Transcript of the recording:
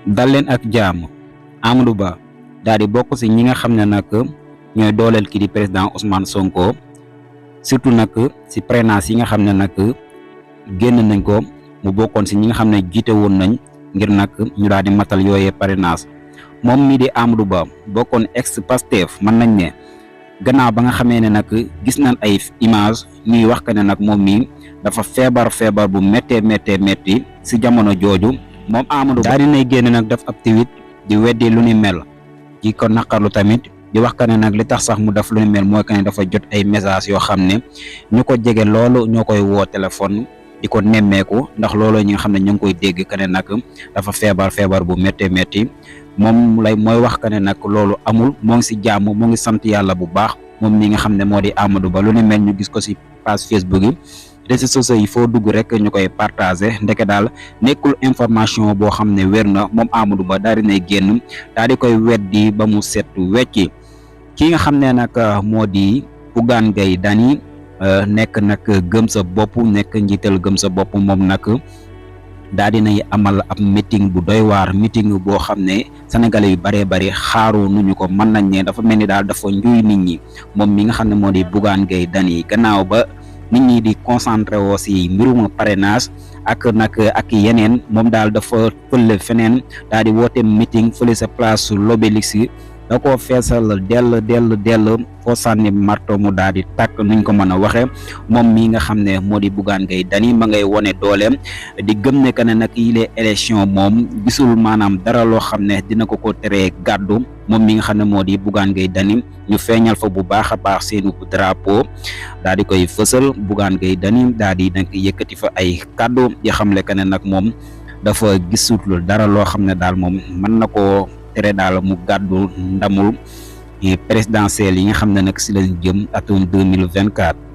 dal leen ak jaam. Amadou Ba daal di bokk si ñi nga xam ne nag ñooy dooleel kii di président Ousmane Sonko, surtout nag si parrainage yi nga xam ne nag génn nañ ko, mu bokkoon si ñi nga xam ne jiite woon nañ ngir nag ñu daal di matal yooyee parrainage. moom mii di Amadou Ba bokkoon ex Pastef, mën nañ ne gannaaw ba nga xamee ne nag gis nañ ay image ñuy wax que ne nag moom mii dafa feebar bu métti si jamono jooju, moom Amadou Ba daal dinay génn nag def ab tweet di weddi lu ni mel, di ko naqarlu tamit, di wax que ne nag li tax sax mu def lu ni mel mooy que ne dafa jot ay message yoo xam ne ñu ko jege loolu ñoo koy woo téléphone di ko nemmeeku, ndax loolu ñi nga xam ne ñu ngi koy dégg que ne nag dafa feebar bu métti moom mooy wax que ne nag loolu amul, moo ngi si jàmm, moo ngi sant yàlla bu baax. moom mi nga xam ne moo di Amadou Ba lu ni mel ñu gis ko si page Facebook yi, réseaux sociaux yi foo dugg rek ñu koy partagé, ndeke daal nekkul information boo xam ne wér na. moom Amadou Ba daal dinay génn daal di koy weddi ba mu set wecci. ki nga xam ne nag moo di Bougane Gueye Dany nekk nag gëm sa bopp, nekk njiital gëm sa bopp, moom nag daal dinay amal ab meeting bu doy waar, meeting boo xam ne sénégalais yu bari xaaru nuñu ko, mën nañ ne dafa mel ni daal dafa njuuy nit ñi. moom mi nga xam ne moo di Bougane Gueye Dany gannaaw ba nit ñi di concentré woo si mbirum parrainage ak yeneen, moom daal dafa fële feneen daal di woote meeting fële sa place l'Obélisque, da koo feesal dell foo sànni marto mu daal di tàkk, nuñ ko mën a waxee. moom mii nga xam ne moo di Bougane Gueye Dany ma ngay wone dooleem, di gëm ne que ne nag yile élection moom gisul maanaam dara loo xam ne dina ko teree gàddu. moom mi nga xam ne moo di Bougane Gueye Dany ñu feeñal fa bu baax a baax seenu drapeau daal di koy fësal. Bougane Gueye Dany daal di nag yëkkati fa ay kàddu di xamle que ne nag moom dafa gisul dara loo xam ne daal moom mën na koo tere daal mu gàddu ndamul présidentiel yi nga xam ne nag si lañ jëm atum 2024.